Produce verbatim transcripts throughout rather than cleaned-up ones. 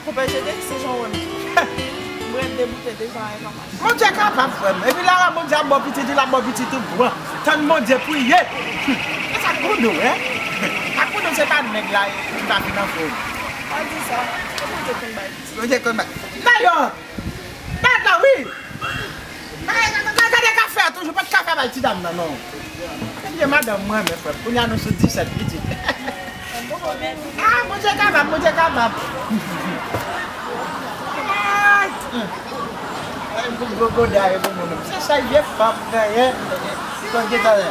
Ou pa jete, se jan w wè m. M ret deboute devan enfòmasyon. Bondye kapab, frè m. Epi lè w wè Bondye ap ba w pitit, li ap ba w pitit ou pran. Tann Bondye, priye. E sa k pou nou, en? Sa k pou nou, se pa nèg la ki pa fin anfòm. Pa di sa. Se Bondye konn bay pitit. Bondye konn bay. Dayè, dayè, wi. Gade, gade, gade kafe a toujou, pa t kafe a bay ti dam nan, non. Ebyen, madanm mwen, men frè m, kounye a nou sou disèt pitit. Ah, Bondye kapab, Bondye kapab. Ay, hmm. Ay, pou gogo dayè pou moun. Se sa vye fanm genyen. Li konn gen talè.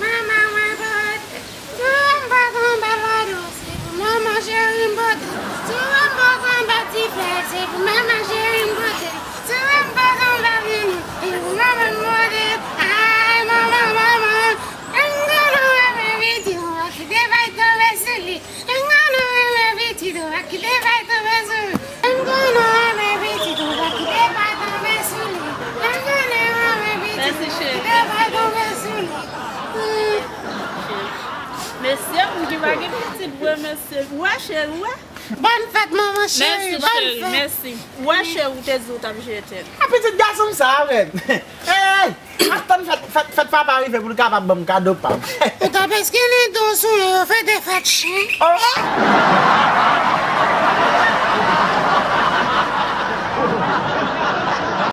Manman mwen pote. Tou m pa konn ba lado, se pou manman cheri m pote. Tou m pa konn ba ti frè, se pou manman cheri m pote. Tou m pa konn ba vini, se pou manman m pote. Ay, manman, manman. Ann gade w renmen pitit ou, pa kite bay tonbe sou li. Ann gade w renmen pitit ou, pa kite bay tonbe sou li. Ann gade w renmen pitit ou, pa kite bay tonbe sou li. Ann gade w renmen pitit ou, pa kite bay tonbe sou li. Hmm. Mesye, moun ki pa gen pitit vre, mesye. Wè, cheri, wè. Bòn fèt, manman cheri, bòn fèt. Mèsi, cheri, mèsi. Wè, cheri, ou te di ou t ap jete l. A pitit gason m sa a menm. Hey! M ap tann fèt, fèt, fèt papa rive pou l kapab ban m kado pa m. Ou t ap eskile dou sou yo, fè te fèt chen. Oh!